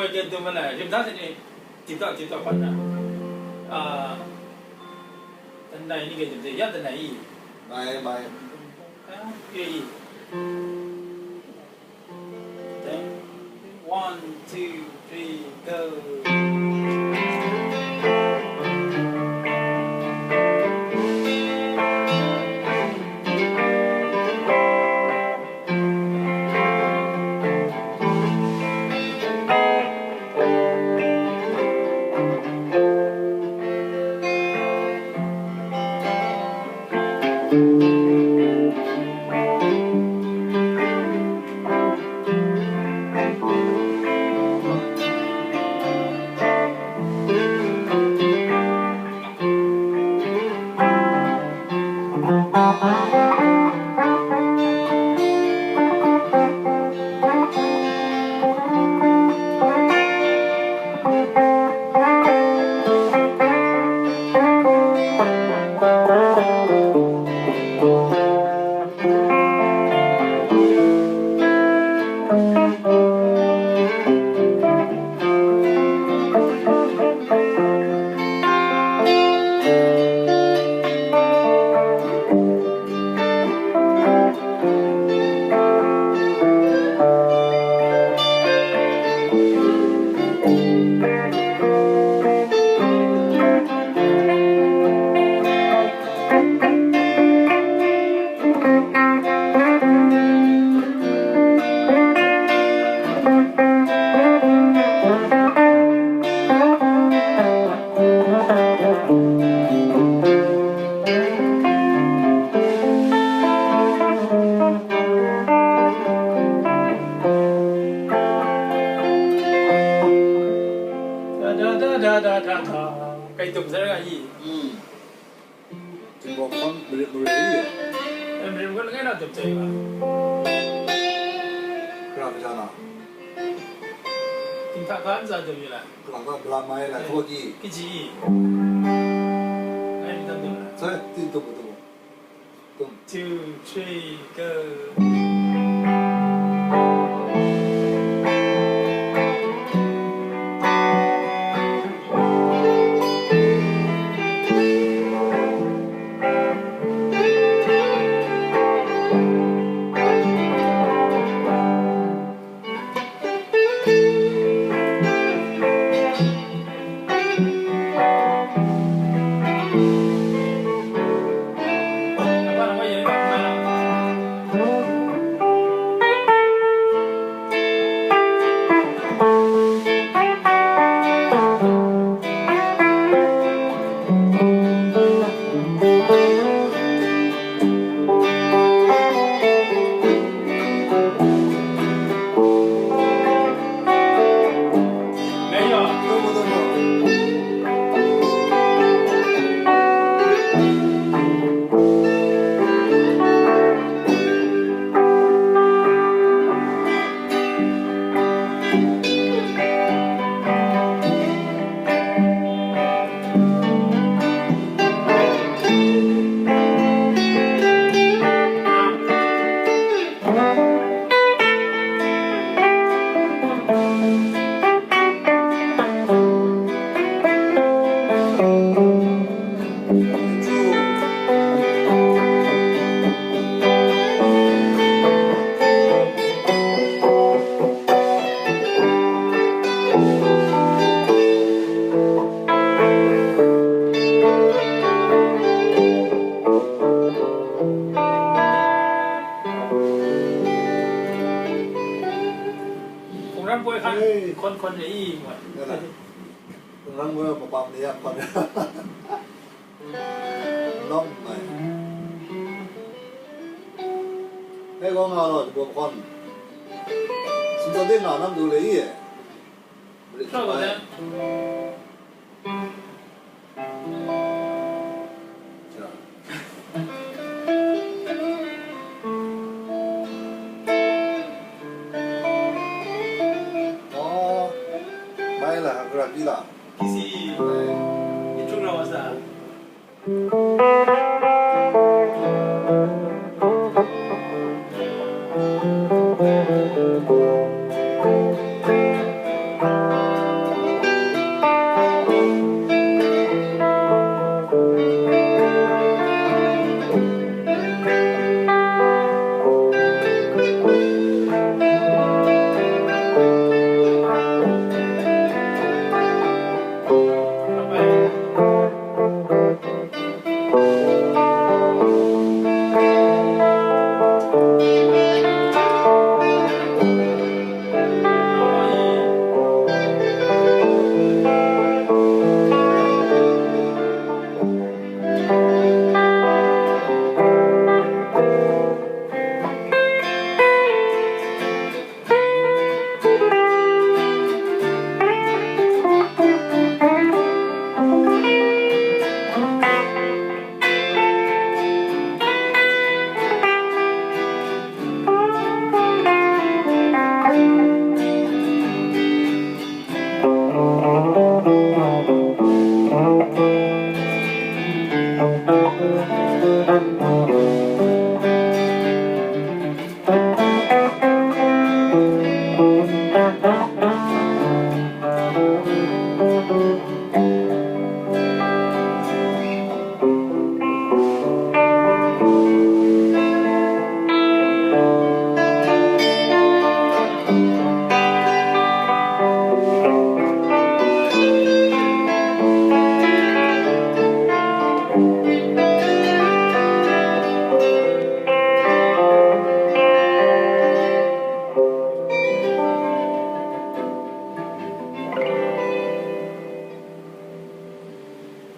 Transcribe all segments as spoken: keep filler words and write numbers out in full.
Rai kya dum ma lai, rim da se ni, tip da, tip da, pan da. Ah, danai ni kya dum se, ya danai i. Mai, mai. Ah, ye i. Then, one, two, three, go. Da, da, da, da, da, da, da. Kai tum sa ra i. Mm. Tingbawng hpang marit mare i. Eh, marit mare langai na tup jai wa. Hkra kaja na. Ting hta hkan za tup yu la. Kalang ta bala mai la, eh, hkawa ki. Kaji i. Ngai mi tam tup la. Sai, tin tup tup. Tum. Two, three, go. Hkungran poi hkan, hkon hkon de i, ngai. Ngai la. Hkungran poi mapam de ya hkon. Long mai. Hei, kau nga law, jubawm hkon. Sumsat de nga nam du le i e. Marit shamai. Oh, mai la, hkra pyi la. Kisi, mai. Itung raw sa.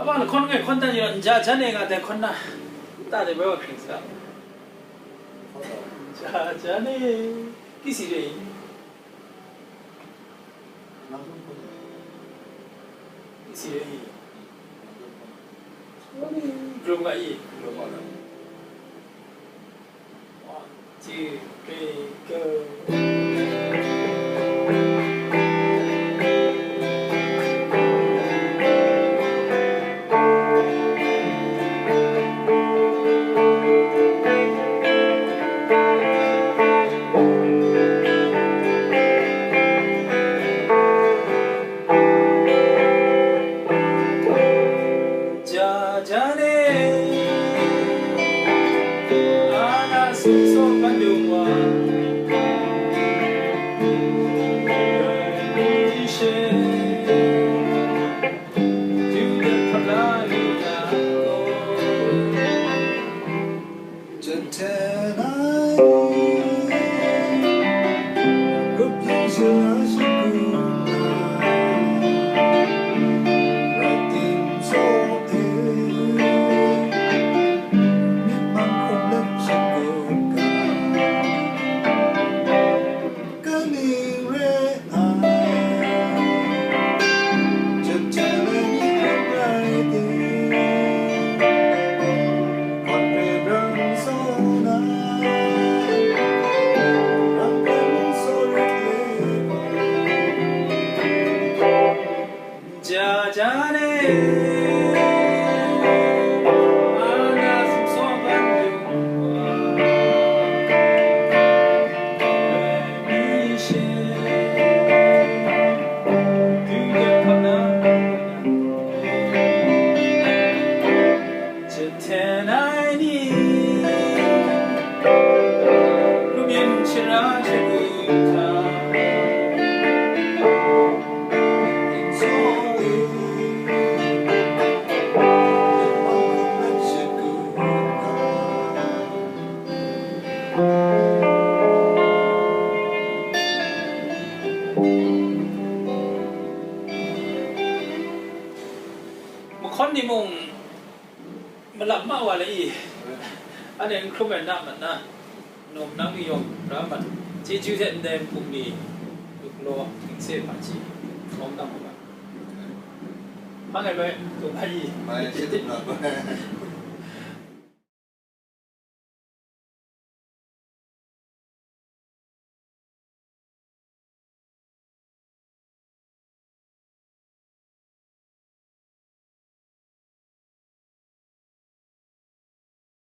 Wa lahkawn ngai hkawn dan yu, nja jan e nga dai hkawn na, nta de bai wa hkring sa. Nja jan e, kisi re i? Kisi re i? Grum nga i? One, two, three, go. Ja ja ne, ana sum so kan dung wa. Re mi she, du de phala lu na ko. Jen hte na i, grup yin sha shagun na, rai tim saw e, myit mang hkrum let shagun ga. Kaning re ai, jet jet ai ni hkrum rai ting, hkawt hpe brang saw na, brang hpe mung saw rit le gaw. Ja ja ne, ana sumsawk kan dung wa, re mi she, du de hkap na, jahten ai ni, lu myin shara shagu hta, mahkawn ni mung, malam ma wa le i, anhte n hkrum ai na mat na, nawm nang ni yawng ra mat, chyeju hte ndai bungli, luk law, htingse hpaji, hkawm dang u ga. Hpang e loi, tung ai i. Mai shi tung na bai.